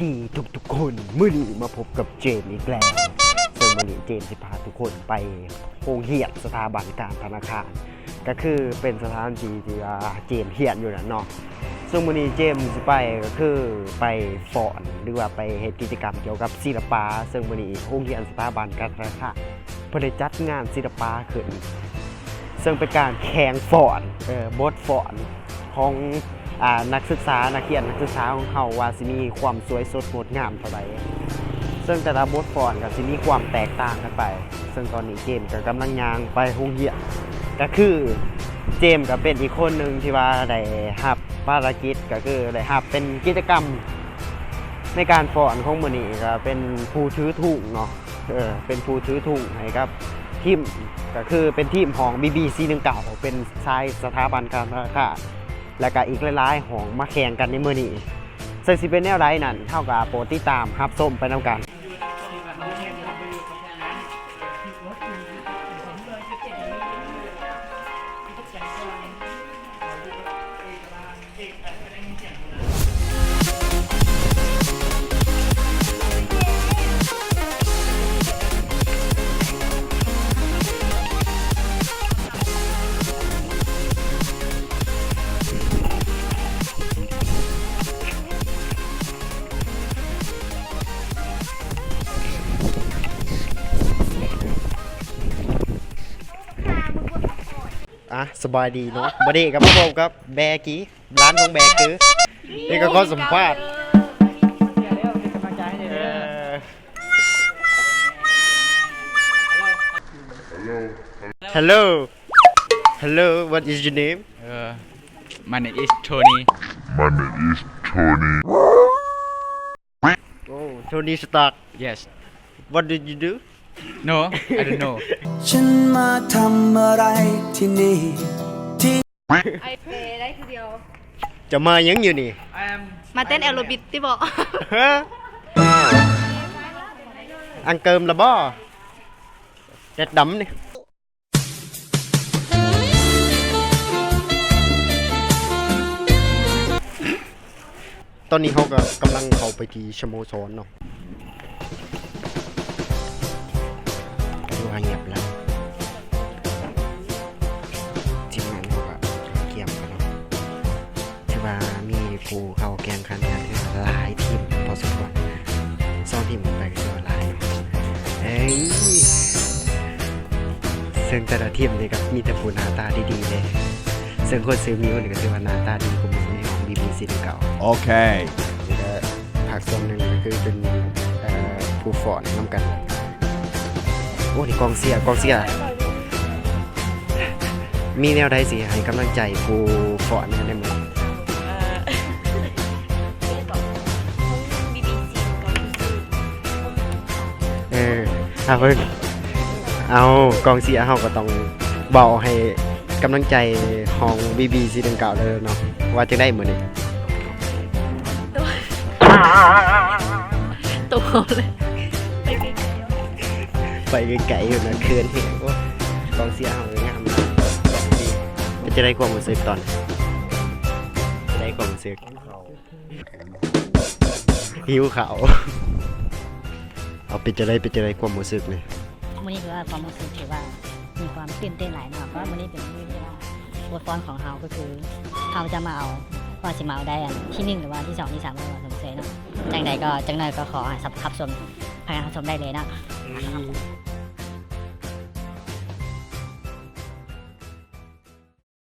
ດີທຸກໆຄົນ, ມື້ນີ້ມາພົບກັບເຈມອີກແລ້ວ. ເຊິ່ງມື້ນີ້ເຈມຊິພາທຸກຄົນໄປໂຮງຮຽນສະຖາບັນການທະນາຄານ, ກໍຄືເປັນສະຖານທີ່ທີ່ວ່າເຈມຮຽນຢູ່ນັ້ນເນາະ. ເຊິ່ງມື້ນີ້ເຈມຊິໄປກໍຄືໄປຟ້ອນ ຫຼືວ່າໄປເຮັດກິດຈະກຳກ່ຽວກັບສິລະປະ. ເຊິ່ງມື້ນີ້ໂຮງຮຽນສະຖາບັນການທະນາຄານ ເພິ່ນໄດ້ຈັດງານສິລະປະຂຶ້ນ, ເຊິ່ງເປັນການແຂ່ງຟ້ອນ ເອີ ບົດຟ້ອນຂອງ ອາ ນັກສຶກສາ, ນັກຮຽນ, ນັກສຶກສາຂອງເຮົາວ່າຊິມີຄວາມສວຍສົດງົດງາມເທົ່າໃດ. ເຊິ່ງແຕ່ລະບົດຟ້ອນກໍຊິມີຄວາມແຕກຕ່າງກັນໄປ. ເຊິ່ງຕອນນີ້ເຈມກໍກຳລັງຍ່າງໄປໂຮງຮຽນ, ກໍຄືເຈມກໍເປັນອີກຄົນໜຶ່ງທີ່ວ່າໄດ້ຮັບພາລະກິດ, ກໍຄືໄດ້ຮັບເປັນກິດຈະກຳໃນການຟ້ອນຂອງມື້ນີ້, ກໍເປັນຜູ້ຖືທຸງເນາະ. ເອີ ເປັນຜູ້ຖືທຸງໃຫ້ກັບທີມ, ກໍຄືເປັນທີມຫ້ອງ ບີບີ ສີ່ໜຶ່ງເກົ້າ ເປັນສາຍສະຖາບັນການທະນາຄານ ແລະກະອີກຫຼາຍໆຫ້ອງມາແຂ່ງກັນໃນມື້ນີ້. ເຊິ່ງຊິເປັນແນວໃດນັ້ນ ເຮົາກໍໂປດຕິດຕາມຮັບຊົມໄປນຳກັນ. ອ່ະ ສະບາຍດີເນາະ, ມື້ນີ້ກໍມາພົບກັບແບກີ ຮ້ານຂອງແບຄື ນີ້ກໍຂໍສຳພາດ ເອີ Hello. Hello. What is your name? Uh, my name is Tony. My name is Tony. Oh, Tony Stark. Yes. What did you do? No, I don't know. ໄປໄດ້ຄືດຽວ. ຈະມາຫຍັງຢູ່ນີ້? ມາເຕັ້ນແອໂຣບິກຕິບໍ? ອັງເກີມລະບໍ? ແດດດຳນີ້. ຕອນນີ້ເຮົາກໍກຳລັງເຂົ້າໄປທີ່ສະໂມສອນເນາະ, ກໍຖືວ່າງຽບແລ້ວ. ທີມງານເຮົາກໍກຽມກັນເນາະ, ຖືວ່າມີຜູ້ເຂົ້າແຂ່ງຂັນກັນຫຼາຍທີມພໍສົມຄວນ, ສອງທີມຂຶ້ນໄປກໍຖືວ່າຫຼາຍເນາະ. ເອີຍ ເຊິ່ງແຕ່ລະທີມນີ້ກໍມີແຕ່ຜູ້ໜ້າຕາດີໆເດ້. ເຊິ່ງຄົນຊື່ມິວນີ້ກໍຖືວ່າໜ້າຕາດີກວ່າໝູ່ໃນຫ້ອງ ບີບີ ສີ່ໜຶ່ງເກົ້າ. ໂອເຄ ນີ້ກໍພາກສ່ວນໜຶ່ງກໍຄືເປັນ ເອີ ຜູ້ຟ້ອນນຳກັນ. ໂອ້ ນີ້ກອງເຊຍ ກອງເຊຍ. ມີແນວໃດຊິໃຫ້ກຳລັງໃຈຜູ້ຟ້ອນແດ່ໃນມື້ນີ້? ເອີ ເອົາເບິ່ງ ເອົາ ກອງເຊຍເຮົາກໍຕ້ອງເວົ້າໃຫ້ກຳລັງໃຈຫ້ອງ ບີບີ ສີ່ໜຶ່ງເກົ້າ ເດີເນາະ. ວ່າຈັ່ງໃດມື້ນີ້? ໂຕ ໂຕເຮົາເລີຍ ໄປໄກໆ ໄປໄກໆ ຢູ່ນະ ເຂີນແຮງ. ໂອ້ ກອງເຊຍເຮົາງາມນະ. ເປັນຈັ່ງໃດຄວາມຮູ້ສຶກຕອນ ເປັນຈັ່ງໃດຄວາມຮູ້ສຶກ? ຫິວເຂົ້າ. ເອົາ ເປັນຈັ່ງໃດ ເປັນຈັ່ງໃດຄວາມຮູ້ສຶກນີ້? ມື້ນີ້ຖືວ່າຄວາມຮູ້ສຶກຖືວ່າມີຄວາມຕື່ນເຕັ້ນຫຼາຍເນາະ, ເພາະວ່າມື້ນີ້ເປັນມື້ທີ່ວ່າບົດຟ້ອນຂອງເຮົາ ກໍຄືເຮົາຈະມາເອົາ ວ່າຊິມາເອົາໄດ້ອັນທີໜຶ່ງ ຫຼືວ່າທີສອງ ທີສາມ ບໍ່ວ່າສົມເຊີຍເນາະ. ຈັ່ງໃດກໍ ຈັ່ງໃດກໍຂໍໃຫ້ຮັບ ຮັບຊົມ ໃຫ້ຮັບຊົມໄດ້ເລີຍເນາະ.